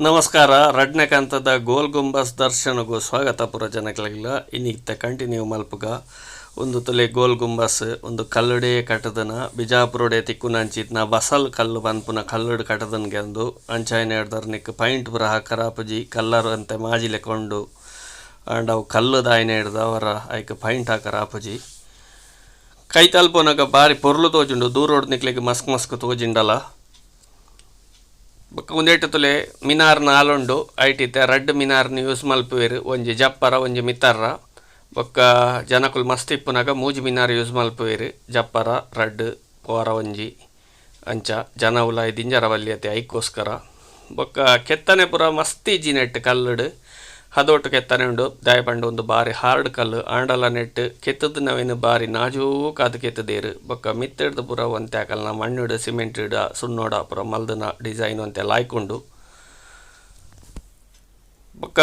ನಮಸ್ಕಾರ. ರಡ್ಡನೇ ಕಂತದ ಗೋಲ್ ಗುಂಬಸ್ ದರ್ಶನಗು ಸ್ವಾಗತ ಪುರ ಜನಕ್ಲೆಗ್ಲ. ಇನ್ನಿತ್ತ ಕಂಟಿನ್ಯೂ ಮಲ್ಪುಗ. ಒಂದು ತುಲೆ ಗೋಲ್ ಗುಂಬಸ್ ಒಂದು ಕಲ್ಲುಡೆ ಕಟ್ಟದನ, ಬಿಜಾಪುರಡೆ ತಿಕ್ಕುನಂಚಿತ್ನ ಬಸಲ್ ಕಲ್ಲು ಪನ್ಪುನ ಕಲ್ಲುಡು ಕಟ್ಟದನ್ಗೆಂದು. ಅಂಚಾಯಿನ ಹಿಡ್ದರ್ ನಿಕ್ ಪೈಂಟ್ ಪುರ ಹಾಕರಾಪುಜಿ. ಕಲ್ಲರ್ ಅಂತೆ ಮಾಜಿಲೆ ಕೊಂಡು ಆಂಡ ಅವು ಕಲ್ಲುದಾಯಿನ ಹಿಡ್ದವರ ಐಕ್ ಪೈಂಟ್ ಹಾಕರಾಪುಜಿ. ಕೈತಲ್ ಪೋನಗ ಬಾರಿ ಪೊರ್ಲು ತೋಜುಂಡು. ದೂರೋಡ್ ನಿಕ್ಲೆಗ್ ಮಸ್ಕ್ ಮಸ್ಕ್ ತೋಜಿಂಡಲ. ಬೊಕ್ಕ ಉಂದೆಟ್ ತುಲೆ ಮಿನಾರ್ ನಾಲುಂಡು. ಐಟ್ ಇತ್ತೆ ರಡ್ಡ್ ಮಿನಾರ್ನ್ ಯೂಸ್ ಮಲ್ಪುವೆರ್. ಒಂಜಿ ಜಪ್ಪರ, ಒಂಜಿ ಮಿತ್ತರ್ರ. ಬೊಕ್ಕ ಜನಕುಲು ಮಸ್ತ್ ಇಪ್ಪುನಗ ಮೂಜಿ ಮಿನಾರ್ ಯೂಸ್ ಮಲ್ಪುವೆರ್. ಜಪ್ಪರ ರಡ್ಡ್, ಪೋರ ಒಂಜಿ. ಅಂಚ ಜನ ಉಲಾಯಿ ದಿಂಜರ ಬಲ್ಲಿಯತೆ, ಐಕೋಸ್ಕರ. ಬೊಕ್ಕ ಕೆತ್ತನೆ ಪೂರ ಮಸ್ತ್ ಇಜ್ಜಿ ನೆಟ್. ಕಲ್ಲುಡು ಹದೋಟು ಕೆತ್ತನೆ ಉಂಡು. ದಾಯೆ ಪಂಡ ಉಂದು ಬಾರಿ ಹಾರ್ಡ್ ಕಲ್ಲು. ಆಂಡಲ ನೆಟ್ ಕೆತ್ತುದು ಬಾರಿ ನಾಜೂಕಾದ್ ಕೆತ್ತುದೆರ್. ಬೊಕ್ಕ ಮಿತ್ತುಡ್ದು ಪೂರ ಒಂತೆ ಅಕಲ್ನ ಮಣ್ಣುಡು, ಸಿಮೆಂಟ್ ಸುಣ್ಣೋಡ ಪೂರ ಮಲ್ದಿನ ಡಿಸೈನ್ ಒಂತೆ ಲಾಯ್ಕ್ ಉಂಡು. ಬೊಕ್ಕ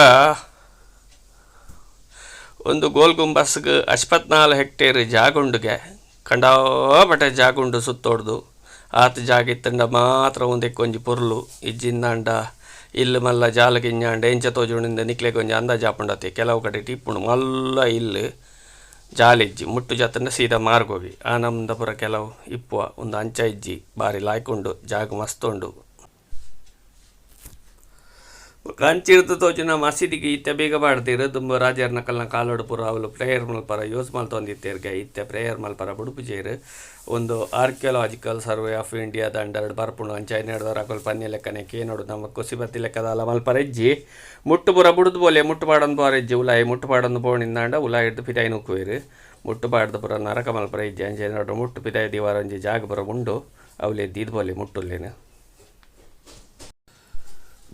ಒಂದು ಗೋಲ್ ಗುಂಬಸ್ಗ್ 84 ಹೆಕ್ಟೇರ್ ಜಾಗ ಉಂಡುಗೆ. ಕಂಡಾಪಟ್ಟೆ ಜಾಗ ಉಂಡು ಸುತ್ತೋಡ್ದು. ಆತ್ ಜಾಗ ಇತ್ತಂಡ ಮಾತ್ರ ಉಂದೆಕ್ ಒಂಜಿ ಪೊರ್ಲು. ಇಜ್ಜಿಂದಾಂಡ ಇಲ್ಲು ಮಲ್ಲ ಜಾಲ ಕಿಂಜಾಂಡ ಎಂಚ ತೋಜುಂಡು ನಿಕ್ಲೆಗ್ ಒಂಜಿ ಅಂದಾಜು ಆಪುಂಡತೆ. ಕೆಲವು ಕಡೆ ಇಪ್ಪುಂಡು ಮಲ್ಲ ಇಲ್ಲು, ಜಾಲಿಜ್ಜಿ, ಮುಟ್ಟು ಜತ್ತಂಡ ಸೀದಾ ಮಾರ್ಗೋಗಿ ಆ ನಮ್ದ ಪೂರ ಕೆಲವು ಇಪ್ಪುವ. ಒಂದು ಅಂಚ ಇಜ್ಜಿ, ಬಾರಿ ಲಾಯ್ಕ್ ಉಂಡು, ಜಾಗ ಮಸ್ತ್ ಉಂಡು. ಬೊಕ್ಕ ಅಂಚಿರ್ದ್ ತೋಜುನ ಮಸೀದಿಗೆ ಇತ್ತೆ ಬೇಗ ಪಾಡ್ದೆರ್. ದುಂಬು ರಾಜೆರ್ನಕಲ್ನ ಕಾಲೋಡು ಪೂರ ಅವ್ಲು ಪ್ರೇಯರ್ ಮಲ್ಪರ ಯೂಸ್ ಮಲ್ತೊಂದಿತ್ತೆರ್ಗೆ. ಇತ್ತೆ ಪ್ರೇಯರ್ ಮಲ್ಪರ ಬುಡುಪುಜೆರ್. ಒಂದು ಆರ್ಕಿಯೋಲಾಜಿಕಲ್ ಸರ್ವೆ ಆಫ್ ಇಂಡಿಯಾದ ಅಂಡರ್ಡ್ ಬರ್ಪುಂಡು. ಅಂಚ ಅಕುಲು ಪನ್ನಿ ಲೆಕ್ಕನೆ ಕೇನೋಡು. ನಮ್ಮ ಕುಸಿ ಬತ್ತಿ ಲೆಕ್ಕದಾಲ ಮಲ್ಪರ ಇಜ್ಜಿ. ಮುಟ್ಟು ಪೂರ ಬುಡುದು ಪೋಲೆ, ಮುಟ್ಟು ಪಾಡೊಂದು ಪೋರ ಇಜ್ಜಿ ಉಲಾಯಿ. ಮುಟ್ಟು ಪಾಡೊಂದು ಪೋಣಿಂದಾಂಡ ಉಲಾಯಿಡ್ದು ಪಿದಾಯಿ ನೂಕುವೆರ್. ಮುಟ್ಟು ಪಾಡ್ದು ಪೂರ ನರಕ ಮಲ್ಪರ ಇಜ್ಜಿ. ಅಂಚ ಮುಟ್ಟು ಪಿದಾಯಿ ದೀವರ ಒಂಜಿ ಜಾಗ ಪೂರ ಉಂಡು. ಅವ್ಲೆ ದೀದ್ ಪೋಲೆ ಮುಟ್ಟುಲ್ಲೇನು.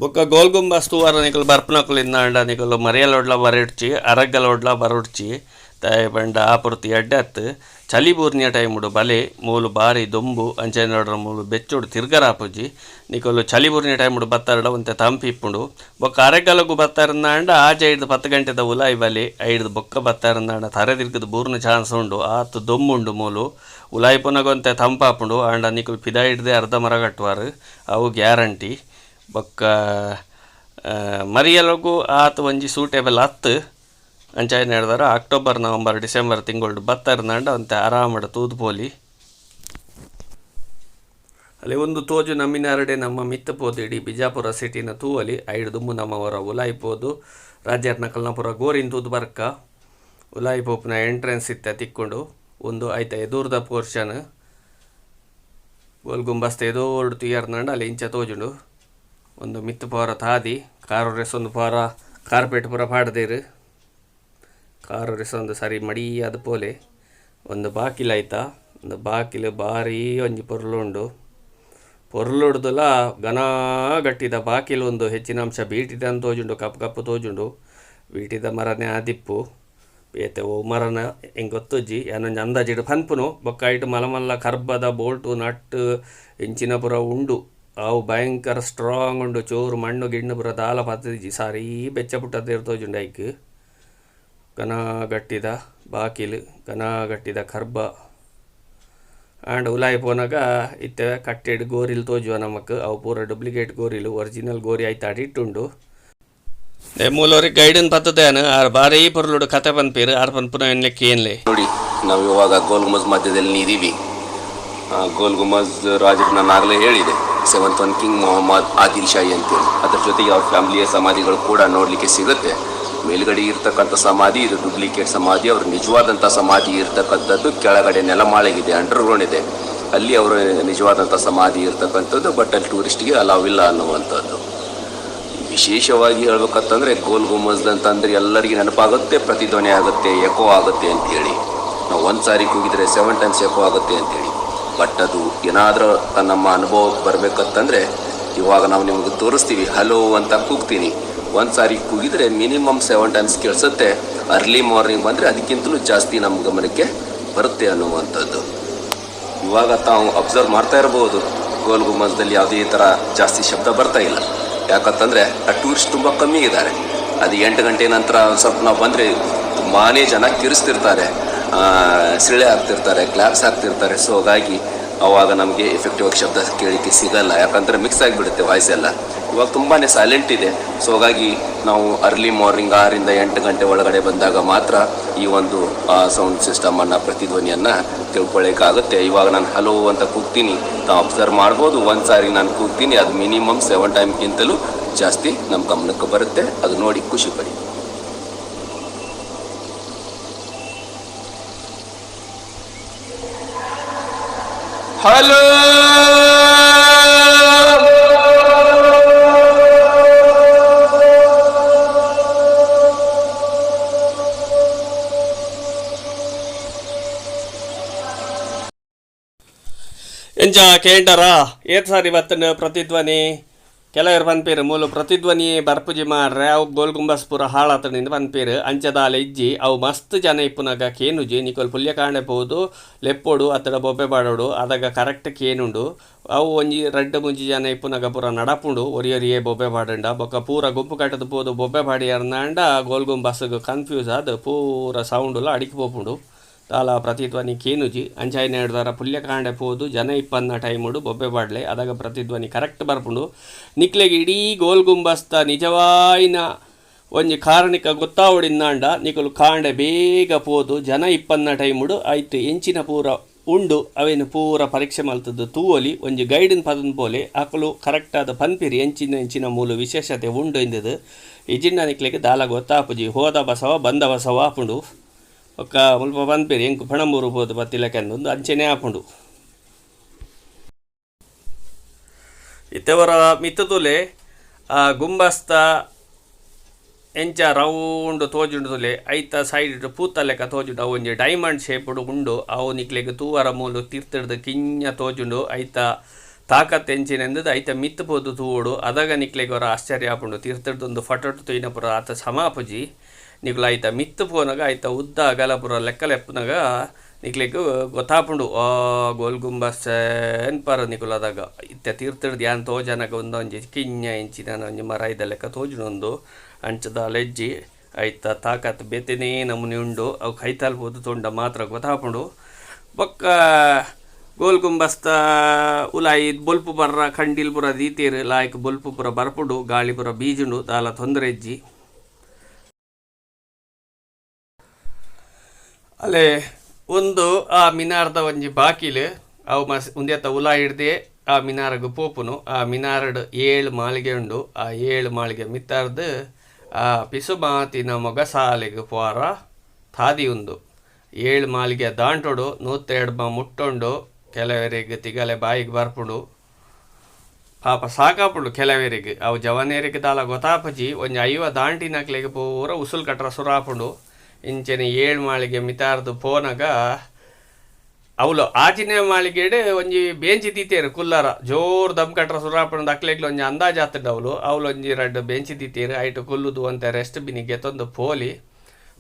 ಬೊಕ್ಕ ಗೋಲ್ ಗುಂಬಸ್ ತೂವರ ನಿಕುಲು ಬರ್ಪುನಕುಲು ಇಂದಾಂಡ ನಿಕುಲು ಮರಿಯಲೊಡ್ಲ ಬರೊಡ್ಚಿ, ಅರಗ್ಗಲೊಡ್ಲ ಬರೊಡ್ಚಿ. ದಾಯೆ ಪಂಡ ಆ ಪೊರ್ತು ಎಡ್ಡೆ ಅತ್ತ್. ಚಳಿ ಬೂರ್ನಿಯ ಟೈಮುಡು ಬಲೆ. ಮೂಲು ಬಾರಿ ದೊಂಬು. ಅಂಚನೆ ನೋಡ್ರ ಮೂಲು ಬೆಚ್ಚೊಡು ತಿರ್ಗರಾಪುಜಿ. ನಿಕುಲು ಚಳಿ ಬೂರ್ನಿಯ ಟೈಮುಡು ಬತ್ತಾರಡ ಒಂತೆ ತಂಪು ಇಪ್ಪುಂಡು. ಬೊಕ್ಕ ಅರೆಗಲಗು ಬತ್ತಾರಂದಾಂಡ ಆಜೆ ಐಡ್ದ್ 10 ಗಂಟೆದ ಉಲಾಯಿ ಬಲೆ. ಐಡ್ದ್ ಬೊಕ್ಕ ಬತ್ತಾರಂದಾಂಡ ತರೆ ತಿರ್ಗದ್ ಬೂರ್ನ ಚಾನ್ಸ್ ಉಂಡು, ಆತ್ ದೊಂಬುಂಡು ಮೂಲು. ಉಲಾಯಿ ಪೋನಗ ಒಂತೆ ತಂಪಾಪುಂಡು. ಆಂಡ ನಿಕುಲು ಪಿದಾಯಿಡ್ದೆ ಅರ್ಧ ಮರ ಕಟ್ಟುವಾರು, ಅವು ಗ್ಯಾರಂಟಿ. ಬೊಕ್ಕ ಮರಿಯಲಗು ಆತ್ ಒಂಜಿ ಸೂಟೇಬಲ್ ಅತ್ತ್. ಅಂಚಾಯಿನ ಹೇಳ್ದಾರ ಅಕ್ಟೋಬರ್, ನವಂಬರ್, ಡಿಸೆಂಬರ್ ತಿಂಗಳು ಬತ್ತಾರಂದಾಂಡ ಒಂತೆ ಆರಾಮಡ್ ತೂದು ಪೋಲಿ. ಅಲ್ಲಿ ಒಂದು ತೋಜು ನಮ್ಮಿನಾರಡೆ ನಮ್ಮ ಮಿತ್ತ ಪೋದು ಇಡೀ ಬಿಜಾಪುರ ಸಿಟಿನ ತೂವಲಿ. ಐಡ್ ದುಂಬು ನಮ್ಮವರ ಉಲಾಯಿ ಪೋದು ರಾಜ್ಯರ್ನಕಲ್ನ ಪೂರ ಗೋರಿನ್ ತೂದು ಬರ್ಕ. ಉಲಾಯಿ ಪೋಪುನ ಎಂಟ್ರೆನ್ಸ್ ಇತ್ತೆ ತಿಕ್ಕೊಂಡು. ಒಂದು ಐತ ಎದುರ್ದ ಪೋರ್ಷನ್, ಗೋಲ್ ಗುಂಬಸ್ತ ಎದೋರ್ಡು ತೂಯರ್ನಾಂಡ ಅಲ್ಲಿ ಇಂಚ ತೋಜುಂಡು. ಒಂದು ಮಿತ್ತು ಪೋರ ತಾದಿ. ಕಾರು ರೆಸೊಂದು ಪೋರ ಕಾರ್ಪೆಟ್ ಪೂರ ಪಾಡ್ದೆರ್. ಕಾರು ರೆಸೊಂದು ಸರಿ ಮಡಿಯಾದ ಪೋಲೆ. ಒಂದು ಬಾಕಿಲ್ ಐತ. ಒಂದು ಬಾಕಿಲ್ ಬಾರಿ ಒಂಜಿ ಪೊರ್ಲು ಉಂಡು. ಪೊರ್ಲುಡ್ದುಲ ಘನ ಗಟ್ಟಿದ ಬಾಕಿಲ್. ಒಂದು ಹೆಚ್ಚಿನ ಅಂಶ ಬೀಟಿದ ತೋಜುಂಡು, ಕಪ್ಪು ಕಪ್ಪು ತೋಜುಂಡು. ಬೀಟಿದ ಮರನೇ ಆದಿಪ್ಪು, ಬೇತೆ ಓ ಮರನ ಎಂಕ್ ಗೊತ್ತುಜ್ಜಿ. ಯಾನೊಂಜಿ ಅಂದಾಜಿಡ್ ಪನ್ಪುನು. ಬೊಕ್ಕ ಐಟ್ ಮಲ್ಲ ಮಲ್ಲ ಕರ್ಬದ ಬೋಲ್ಟು ನಟ್ಟು ಇಂಚಿನ ಪೂರ ಉಂಡು. ಅವು ಭಯಂಕರ ಸ್ಟ್ರಾಂಗ್ ಉಂಡು. ಚೂರು ಮಣ್ಣು ಗಿಣ್ಣು ಪೂರ ದಾಲ ಪತ್ತುಜಿ. ಸಾರಿ ಬೆಚ್ಚ ಪುಟ್ಟ ತೋಜುಂಡು ಐಕ್. ಘನ ಗಟ್ಟಿದ ಬಾಕಿಲ್, ಘನ ಗಟ್ಟಿದ ಕರ್ಬ. ಆಂಡ್ ಉಲಾಯಿ ಪೋನಗ ಇತ್ತೆ ಕಟ್ಟೆಡ್ ಗೋರಿಲ್ ತೋಜುವ ನಮಕ್. ಅವು ಪೂರ ಡೂಪ್ಲಿಕೇಟ್ ಗೋರಿಲು. ಒರಿಜಿನಲ್ ಗೋರಿ ಐತ ಅಡಿಟುಂಡು. ಮೂಲೋರಿ ಗೈಡನ್ ಪತ್ತದೇನು ಆರ್ ಬಾರಿ ಪೊರ್ಲುಡು ಕತೆ ಪನ್ಪೇರು. ಆರ್ ಪನ್ಪುನ ಎನ್ಲೆ ಕೇನ್ಲೆ. ನೋಡಿ, ನಾವು ಇವಾಗ ಗೋಲ್ ಗುಂಬಜ್ ಮಧ್ಯದಲ್ಲಿ ಇದ್ದೀವಿ. ಗೋಲ್ ಗುಂಬಜ್ ರಾಜರು ನಾನು ಆಗಲೇ ಹೇಳಿದೆ, seventh one king Mohammed Adil Shahi ಅಂತೇಳಿ. ಅದರ ಜೊತೆಗೆ ಅವ್ರ ಫ್ಯಾಮಿಲಿಯ ಸಮಾಧಿಗಳು ಕೂಡ ನೋಡಲಿಕ್ಕೆ ಸಿಗುತ್ತೆ. ಮೇಲ್ಗಡೆ ಇರ್ತಕ್ಕಂಥ ಸಮಾಧಿ ಇದು ಡೂಪ್ಲಿಕೇಟ್ ಸಮಾಧಿ. ಅವ್ರ ನಿಜವಾದಂಥ ಸಮಾಧಿ ಇರ್ತಕ್ಕಂಥದ್ದು ಕೆಳಗಡೆ ನೆಲಮಾಳಿಗಿದೆ, ಅಂಡರ್ಗ್ರೌಂಡ್ ಇದೆ. ಅಲ್ಲಿ ಅವರ ನಿಜವಾದಂಥ ಸಮಾಧಿ ಇರ್ತಕ್ಕಂಥದ್ದು. ಬಟ್ ಅಲ್ಲಿ ಟೂರಿಸ್ಟ್ಗೆ ಅಲಾವ್ ಇಲ್ಲ ಅನ್ನುವಂಥದ್ದು. ವಿಶೇಷವಾಗಿ ಹೇಳ್ಬೇಕಂತಂದ್ರೆ, ಗೋಲ್ ಗುಂಬಜ್ ಅಂತಂದ್ರೆ ಎಲ್ಲರಿಗೆ ನೆನಪಾಗುತ್ತೆ, ಪ್ರತಿಧ್ವನಿ ಆಗುತ್ತೆ, ಎಕೋ ಆಗುತ್ತೆ ಅಂತೇಳಿ. ನಾವು ಒಂದು ಸಾರಿ ಕೂಗಿದ್ರೆ 7 ಟೈಮ್ಸ್ ಎಕೋ ಆಗುತ್ತೆ ಅಂತೇಳಿ. ಬಟ್ ಅದು ಏನಾದರೂ ನಮ್ಮ ಅನುಭವಕ್ಕೆ ಬರಬೇಕಂತಂದರೆ, ಇವಾಗ ನಾವು ನಿಮಗೆ ತೋರಿಸ್ತೀವಿ. ಹಲೋ ಅಂತ ಕೂಗ್ತೀನಿ. ಒಂದು ಸಾರಿ ಕೂಗಿದ್ರೆ ಮಿನಿಮಮ್ 7 ಟೈಮ್ಸ್ ಕೇಳಿಸುತ್ತೆ. ಅರ್ಲಿ ಮಾರ್ನಿಂಗ್ ಬಂದರೆ ಅದಕ್ಕಿಂತಲೂ ಜಾಸ್ತಿ ನಮ್ಮ ಗಮನಕ್ಕೆ ಬರುತ್ತೆ ಅನ್ನುವಂಥದ್ದು. ಇವಾಗ ತಾವು ಅಬ್ಸರ್ವ್ ಮಾಡ್ತಾ ಇರಬಹುದು, ಗೋಲ್ ಗುಂಬಜ್ದಲ್ಲಿ ಯಾವುದೇ ಥರ ಜಾಸ್ತಿ ಶಬ್ದ ಬರ್ತಾ ಇಲ್ಲ. ಯಾಕಂತಂದರೆ ಆ ಟೂರಿಸ್ಟ್ ತುಂಬ ಕಮ್ಮಿ ಇದ್ದಾರೆ. ಅದು 8 ಗಂಟೆ ನಂತರ ಒಂದು ಸ್ವಲ್ಪ ನಾವು ಬಂದರೆ ತುಂಬಾ ಜನ ಕಿರಿಸ್ತಿರ್ತಾರೆ, ಸಿಳ್ಳೆ ಹಾಕ್ತಿರ್ತಾರೆ, ಕ್ಲಾಪ್ಸ್ ಹಾಕ್ತಿರ್ತಾರೆ. ಸೊ ಹಾಗಾಗಿ ಆವಾಗ ನಮಗೆ ಎಫೆಕ್ಟಿವ್ ಆಗಿ ಶಬ್ದ ಕೇಳಲಿಕ್ಕೆ ಸಿಗಲ್ಲ, ಯಾಕಂದರೆ ಮಿಕ್ಸ್ ಆಗಿಬಿಡುತ್ತೆ ವಾಯ್ಸ್ ಎಲ್ಲ. ಇವಾಗ ತುಂಬಾ ಸೈಲೆಂಟ್ ಇದೆ. ಸೊ ಹಾಗಾಗಿ ನಾವು ಅರ್ಲಿ ಮಾರ್ನಿಂಗ್ 6 ರಿಂದ 8 ಗಂಟೆ ಒಳಗಡೆ ಬಂದಾಗ ಮಾತ್ರ ಈ ಒಂದು ಸೌಂಡ್ ಸಿಸ್ಟಮನ್ನು, ಪ್ರತಿಧ್ವನಿಯನ್ನು ತಿಳ್ಕೊಳ್ಳೋಕ್ಕಾಗುತ್ತೆ. ಇವಾಗ ನಾನು ಹಲೋ ಅಂತ ಕೂಗ್ತೀನಿ, ತಾವು ಅಬ್ಸರ್ವ್ ಮಾಡ್ಬೋದು. ಒಂದು ಸಾರಿ ನಾನು ಕೂಗ್ತೀನಿ, ಅದು ಮಿನಿಮಮ್ 7 ಟೈಮ್ಗಿಂತಲೂ ಜಾಸ್ತಿ ನಮ್ಮ ಗಮನಕ್ಕೆ ಬರುತ್ತೆ. ಅದು ನೋಡಿ ಖುಷಿ ಪಡಿ. ಹಲೋ ಎಂಚ ಕೇಂಡರ ಏತ್ ಸಾರಿ ಬತ್ತನ ಪ್ರತಿಧ್ವನಿ. ಕೆಲವರು ಪನ್ಪೇರು ಮೂಲು ಪ್ರತಿಧ್ವನಿ ಬರ್ಪುಜಿ ಮಾರ್ರೆ, ಅವು ಗೋಲ್ ಗುಂಬಸ್ ಪೂರ ಹಾಳಾತನಿಂದ ಪನ್ಪೇರು. ಅಂಚದಾಲ ಇಜ್ಜಿ, ಅವು ಮಸ್ತ್ ಜನ ಇಪ್ಪುನಾಗ ಕೇನುಜಿ. ನಿಕೋಲ್ ಪುಲ್ಯ ಕಾಣೆ ಪೋದು ಲೆಪ್ಪೋಡು ಅತ್ತಡ ಬೊಬ್ಬೆ ಬಾಡೋಡು, ಅದಾಗ ಕರೆಕ್ಟ್ ಕೇನುಂಡು. ಅವು ಒಂಜಿ ರಡ್ಡ್ ಮುಂಜಿ ಜನ ಇಪ್ಪುನಾಗ ಪೂರ ನಡಪುಂಡು, ಒರಿ ಒರಿಯೇ ಬೊಬ್ಬೆ ಬಾಡಂಡ. ಬೊಕ್ಕ ಪೂರ ಗುಂಪು ಕಟ್ಟದ ಪೋದು ಬೊಬ್ಬೆ ಬಾಡಿ ಅರ್ನಾಂಡ ಗೋಲ್ ಗುಂಬಸ್ಗ್ ಕನ್ಫ್ಯೂಸ್ ಆದ್ ಪೂರ ಸೌಂಡುಲ ಅಡಿಕೆ ಪೋಪುಂಡು. ದಾಲ ಪ್ರತಿಧ್ವನಿ ಕೇನುಜಿ. ಅಂಚಾಯಿನ ಹಿಡ್ದಾರ ಪುಲ್ಯ ಕಾಂಡೆ ಪೋದು ಜನ ಇಪ್ಪನ್ನ ಟೈಮುಡು ಬೊಬ್ಬೆ ಬಾಡ್ಲೆ, ಅದಾಗ ಪ್ರತಿಧ್ವನಿ ಕರೆಕ್ಟ್ ಬರ್ಪುಂಡು. ನಿಕ್ಲೆಗ್ ಇಡೀ ಗೋಲ್ ಗುಂಬಸ್ತ ನಿಜವಾಯಿನ ಒಂಜಿ ಕಾರಣಿಕ ಗೊತ್ತಾವಡಿಂದಾಂಡ ನಿಕುಲು ಕಾಂಡೆ ಬೇಗ ಪೋದು ಜನ ಇಪ್ಪನ್ನ ಟೈಮುಡು ಐತು ಎಂಚಿನ ಪೂರ ಉಂಡು ಅವೇನು ಪೂರ ಪರೀಕ್ಷೆ ಮಲ್ತದ್ದು ತೂವೊಲಿ. ಒಂಜಿ ಗೈಡನ್ ಪದನ್ ಪೋಲೆ, ಅಕುಲು ಕರೆಕ್ಟ್ ಆದ ಪನ್ಪಿರಿ ಎಂಚಿನ ಎಂಚಿನ ಮೂಲು ವಿಶೇಷತೆ ಉಂಡು ಇಂದದು. ಇಜಿಂಡ ನಿಕ್ಲೆಗ್ ದಾಲ ಗೊತ್ತಾಪುಜಿ, ಹೋದ ಬಸವ ಬಂದ ಬಸವ ಆಪುಂಡು. ಬೊಕ್ಕ ಮುಲ್ಪ ಪನ್ಪೆರ್ ಎಂಕ್ ಪಣಂಬೂರು ಪೋದು ಬತ್ತಿಲಕಂದು ಅಂಚೆನೇ ಆಪುಂಡು. ಇತ್ತೆ ಒರ ಮಿತ್ತ್ ತೂಲೆ ಆ ಗುಂಬಸ್ತ ಎಂಚ ರೌಂಡ್ ತೋಜುಂಡು ತೂಲೆ, ಐತ ಸೈಡ್ ಪೂತ ಲೆಕ್ಕ ತೋಜುಂಡು. ಅವು ಒಂಜಿ ಡೈಮಂಡ್ ಶೇಪ್ಡ್ ಉಂಡು. ಅವು ನಿಕ್ಲೆಗ್ ತೂವರ ಮೂಲು ತಿರ್ತಿಡ್ದು ಕಿಂಜ ತೋಜುಂಡು. ಐತ ತಾಕತ್ ಎಂಚಿನೆಂದು ಐತ ಮಿತ್ತ್ ಪೋದು ತೂವೊಡು, ಅದಗ ನಿಕ್ಲೆಗ್ ಒರ ಆಶ್ಚರ್ಯ ಆಪುಂಡು. ತಿರ್ತಿಡ್ದು ಒಂದು ಫಟೋಟು ತೂಯಿನ ಪೂರ ಆತ ಸಮ ಆಪುಜಿ. ನಿಕುಲು ಐತ ಮಿತ್ತ್ ಪೋನಗ ಐತ ಉದ್ದ ಅಗಲ ಪೂರ ಲೆಕ್ಕ ಲೆಪ್ಪುನಗ ನಿಕ್ಲೆಗ್ ಗೊತ್ತಾಪುಂಡು ಆ ಗೋಲ್ ಗುಂಬಸ್ ಪರ ನಿಕುಲು. ಅದಾಗ ಇತ್ತೆ ತೀರ್ಥಿಡ್ದು ಯಾನ್ ತೋಜನಗ ಒಂದೊಂಜಿ ಕಿಂಜ ಇಂಚಿನ ಒಂಜಿ ಮರ ಲೆಕ್ಕ ತೋಜುಂಡು. ಅಂಚದ ಲೆಜ್ಜಿ ಐತ ತಾಕತ್ ಬೇತೆನೇ ನಮೂನೆ ಉಂಡು. ಅವು ಕೈತಾಲ್ ಪೋದು ತೂಂಡ ಮಾತ್ರ ಗೊತ್ತಾಪುಂಡು. ಬೊಕ್ಕ ಗೋಲ್ ಗುಂಬಸ್ತ ಉಲಾಯಿ ಬೊಲ್ಪು ಬರ್ರ ಕಂಡಿಲ್ ಪೂರ ದೀತೆರ್, ಲಾಯ್ಕ್ ಬೊಲ್ಪು ಪೂರ ಬರ್ಪುಂಡು, ಗಾಳಿ ಪೂರ ಬೀಜುಂಡು, ದಾಲ ತೊಂದರೆ ಇಜ್ಜಿ. ಅಲೆ ಒಂದು ಆ ಮಿನಾರ್ದ ಒಂಜಿ ಬಾಕಿಲ್, ಅವು ಮಸ್ ಉಂದೆತ ಉಲಾಯಿ ಹಿಡ್ದೆ ಆ ಮಿನಾರಗ್ ಪೋಪುನು. ಆ ಮಿನಾರಡ್ 7 ಮಾಳಿಗೆ ಉಂಡು. ಆ 7 ಮಾಳಿಗೆ ಮಿತ್ತಾರ್ದು ಆ ಪಿಸುಮಾತಿನ ಮೊಗಸಾಲೆಗ್ ಪೋರ ತಾದಿ ಉಂದು. 7 ಮಾಳಿಗೆ ದಾಂಟೊಡು 102 ಮುಟ್ಟೊಂಡು. ಕೆಲವರಿಗೆ ತಿಗಲೆ ಬಾಯಿಗೆ ಬರ್ಪುಂಡು, ಪಾಪ ಸಾಕಾಪುಂಡು ಕೆಲವರಿಗೆ. ಅವು ಜವನೇರಿಗೆ ದಾಲ ಗೊತ್ತಾಪುಜಿ. ಒಂಜಿ 50 ದಾಂಟಿನಕ್ಲೆಗ್ ಪೂರ ಉಸುಲು ಕಟ್ರ ಸುರಾಪುಂಡು. ಇಂಚೆನೆ 7 ಮಾಳಿಗೆ ಮಿತಾರ್ದು ಪೋನಗ ಅವುಲು ಆಜಿನೇ ಮಾಳಿಗೆಡ್ ಒಂಜಿ ಬೇಂಚಿ ದೀತೆರ್ ಕುಲ್ಲರ ಜೋರು ದಮ್ ಕಟ್ರ ಸುರಾಪುಂಡು. ಅಕ್ಲೆಗ್ಲ ಒಂಜಿ ಅಂದಾಜು ಆತುಂಡು. ಅವುಲು ಅವುಲು ಒಂಜಿ ರಡ್ಡ್ ಬೆಂಚಿ ದೀತೆರ್, ಐಟ್ ಕುಲ್ಲುದು ಒಂತೆ ರೆಸ್ಟ್ ಬಿನಿ ಗೆತೊಂದು ಪೋಲಿ.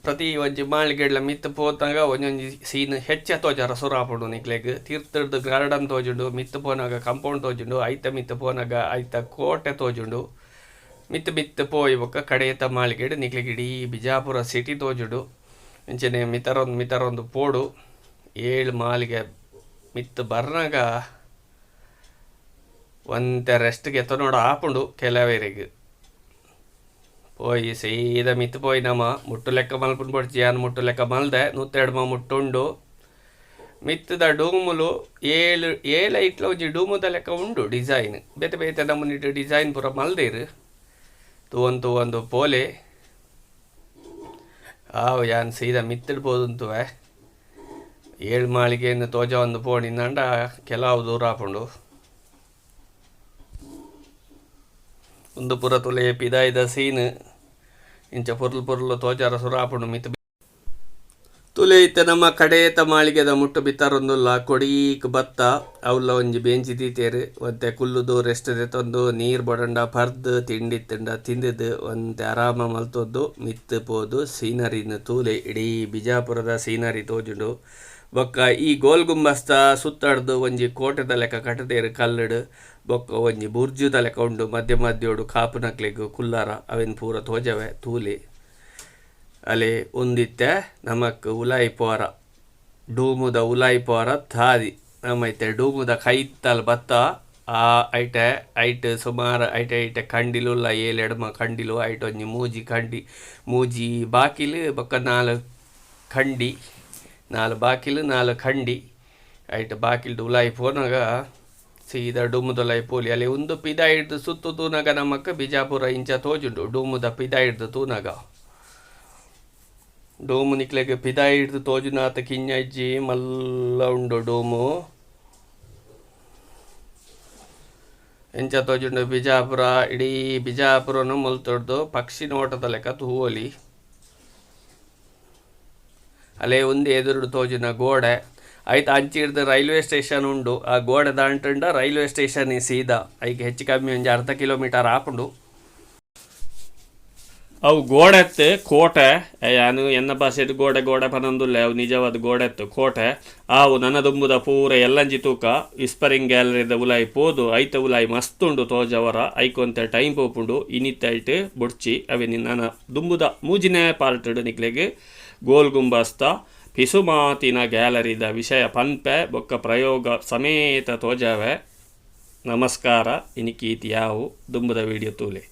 ಪ್ರತಿ ಒಂಜಿ ಮಾಳಿಗೆಡ್ಲ ಮಿತ್ತ್ ಪೋತಗ ಒಂಜೊಂಜಿ ಸೀನ್ ಹೆಚ್ಚ ತೋಜರ ಸುರಾಪುಂಡು ನಿಕ್ಲೆಗ್. ತೀರ್ಥಡ್ದು ಗಾರ್ಡನ್ ತೋಜುಂಡು, ಮಿತ್ತ್ ಪೋನಗ ಕಾಂಪೌಂಡ್ ತೋಜುಂಡು, ಐತ ಮಿತ್ತ್ ಪೋನಗ ಐತ ಕೋಟೆ ತೋಜುಂಡು. ಮಿತ್ತ್ ಮಿತ್ತ್ ಪೋಯಿ ಬೊಕ್ಕ ಕಡೇತ ಮಾಳಿಗೆಡ್ ನಿಕ್ಲೆಗ್ ಇಡೀ ಬಿಜಾಪುರ ಸಿಟಿ ತೋಜುಂಡು. ಇಂಚನೆ ಮಿತರೊಂದು ಮಿತರೊಂದು ಪೋಡು. 7 ಮಾಳಿಗೆ ಮಿತ್ತ್ ಬರ್ನಗ ಒಂತೆ ರೆಸ್ಟ್ ಗೆತೊನೊಡು ಆಪುಂಡು ಕೆಲವರಿಗೆ. ಪೋಯಿ ಸೀದ ಮಿತ್ತ್ ಪೋಯಿ ನಮ ಮುಟ್ಟು ಲೆಕ್ಕ ಮಲ್ಪುಂಡು ಬೊಡ್ಚಿ, ಯಾನ್ ಮುಟ್ಟು ಲೆಕ್ಕ ಮಲ್ದೆ 102 ಮುಟ್ಟುಂಡು. ಮಿತ್ತದ ಡೂಮುಲು 7 7 ಐಟ್ಲ ಒಂಜಿ ಡೂಮುದ ಲೆಕ್ಕ ಉಂಡು ಡಿಸೈನ್, ಬೇತೆ ಬೇತೆ ನಮೂನಿಡ್ ಡಿಸೈನ್ ಪೂರ ಮಲ್ದೆರ್. ತೂವೊಂದು ತೂವೊಂದು ಪೋಲೆ. ಆವು ಯಾನ್ ಸೀದಾ ಮಿತ್ತಡ್ ಪೋದುಂತುವೆ. 7 ಮಾಳಿಗೆಯನ್ನು ತೋಜವೊಂದು ಪೋಡಿಂದಾಂಡ ಕೆಲವು ದೂರ ಆಪುಂಡು. ಉಂದು ಪೂರ ತುಲೆ ಪಿದಾಯಿದ ಸೀನ್. ಇಂಚ ಪೊರ್ಲು ಪೊರ್ಲು ತೋಜಾರ ಸುರ ಆಪುಂಡು ಮಿತ್ತ್. ತುಲೆ ಇತ್ತೆ ನಮ್ಮ ಕಡೇತ ಮಾಳಿಗೆದ ಮುಟ್ಟು ಬಿತ್ತಾರೊಂದುಲ್ಲ. ಕೊಡೀಕ್ ಬತ್ತ ಅವ್ಲ ಒಂಜಿ ಬೆಂಚಿ ದೀತೆರ್, ಒಂತೆ ಕುಲ್ಲುದು ರೆಸ್ಟ್ ದೆತೊಂದು ನೀರ್ ಬೊಡಂಡ ಪರ್ದ್ ತಿಂಡಿ ತಿಂಡ ತಿಂದಿದ್ದು ಒಂತೆ ಆರಾಮ ಮಲ್ತೊಂದು ಮಿತ್ತ್ ಪೋದು ಸೀನರಿನ್ ತೂಲೆ. ಇಡೀ ಬಿಜಾಪುರದ ಸೀನರಿ ತೋಜುಂಡು. ಬೊಕ್ಕ ಈ ಗೋಲ್ ಗುಂಬಸ್ತ ಸುತ್ತಡ್ದು ಒಂಜಿ ಕೋಟೆದ ಲೆಕ್ಕ ಕಟ್ಟದೇರು ಕಲ್ಲುಡು, ಬೊಕ್ಕ ಒಂಜಿ ಬುರ್ಜುದ ಲೆಕ್ಕ ಉಂಡು. ಮಧ್ಯ ಮಧ್ಯೋಡು ಕಾಪುನಕ್ಲೆಗ್ ಕುಲ್ಲಾರ ಅವೆನ್ ಪೂರ ತೋಜವೆ ತೂಲೆ. ಅಲೆ ಉಂದಿತ್ತೆ ನಮಕ್ ಉಲಾಯಿ ಪೋರ ಡೂಮುದ ಉಲಾಯಿ ಪೋರ ತಾದಿ. ನಮ ಇತ್ತೆ ಡೂಮುದ ಕೈತಲ್ ಬತ್ತ. ಆ ಐಟೆ ಐಟ್ ಸುಮಾರ್ ಐಟೆ ಐಟೆ ಕಂಡಿಲು ಉಲ್ಲ ಏಲ್ ಎಡ್ಮ ಕಂಡಿಲು ಐಟ್ ಒಂಜಿ ಮೂಜಿ ಕಂಡಿ ಮೂಜಿ ಬಾಕಿಲ್ ಬೊಕ ನಾಲ್ ಕಂಡಿ ನಾಲ್ ಬಾಕಿಲ್ ನಾಲ್ ಕಂಡಿ ಐಟ್ ಬಾಕಿಲ್ಡ್ ಉಲಾಯಿ ಪೋನಗ ಸೀದಾ ಡುಮುದ ಉಲಾಯಿ ಪೋಲಿ ಅಲೆ ಉಂದು ಪಿದಾಯಿರ್ದ್ ಸುತ್ತು ತೂನಗ ನಮಕ್ ಬಿಜಾಪುರ ಇಂಚ ತೋಜುಂಡು ಡುಮುದ ಪಿದಾಯಿರ್ದ್ ತೂನಗ. ಡೂಮು ನಿಕ್ಲೆಗ್ ಪಿದಾಯಿರ್ದ್ ತೋಜುನಾತ್ ಕಿನ್ನ ಇಜ್ಜಿ ಮಲ್ಲ ಉಂಡು ಡೂಮು. ಎಂಚ ತೋಜುಂಡು ಬಿಜಾಪುರ ಇಡೀ ಬಿಜಾಪುರನು ಮುಲ್ತುರ್ದು ಪಕ್ಷಿ ನೋಟದ ಲೆಕ ತೂವೊಲಿ. ಅಲೆ ಉಂದು ಎದುರುಡು ತೋಜುನ ಗೋಡೆ ಐತ ಅಂಚಿರ್ದ್ ರೈಲ್ವೆ ಸ್ಟೇಷನ್ ಉಂಡು ಆ ಗೋಡೆ ದಾಂಟುಂಡ ರೈಲ್ವೆ ಸ್ಟೇಷನ್ ಸೀದಾ ಐಕ್ ಹೆಚ್ಚು ಕಮ್ಮಿ ಒಂಜಿ ಅರ್ಧ ಕಿಲೋಮೀಟರ್ ಆಪುಂಡು. ಅವು ಗೋಡೆ ಅತ್ತ್ ಕೋಟೆ ಯಾನ್ ಎನ್ನ ಭಾಷೆಡ್ ಗೋಡೆ ಗೋಡೆ ಪನೊಂದುಲ್ಲೆ ಅವು ನಿಜವಾದ್ ಗೋಡೆ ಅತ್ತ್ ಕೋಟೆ ಆವು ನನ ದುಂಬುದ ಪೂರ ಎಲ್ಲಂಜಿ ತೂಕ ವಿಸ್ಪರಿಂಗ್ ಗ್ಯಾಲರಿದ ಉಲಾಯಿ ಪೋದು ಐತ ಉಲಾಯಿ ಮಸ್ತ್ ಉಂಡು ತೋಜವರ ಐಕ್ ಒಂತೆ ಟೈಮ್ ಪೋಪುಂಡು ಇನಿತ ಐಟ್ ಬೊಡ್ಚಿ ಅವೆನ್ ನನ ದುಂಬುದ ಮೂಜಿನೆ ಪಾರ್ಟ್ ಡ್ ನಿಕ್ಲೆಗ್ ಗೋಲ್ ಗುಂಬಸ್ದ ಪಿಸುಮಾತಿನ ಗ್ಯಾಲರಿದ ವಿಷಯ ಪನ್ಪೆ ಬೊಕ್ಕ ಪ್ರಯೋಗ ಸಮೇತ ತೋಜಾವೆ ನಮಸ್ಕಾರ ಇನಿಕ್ ಈತ್ ಯಾವು ದುಂಬುದ ವಿಡಿಯೋ ತೂಲೆ.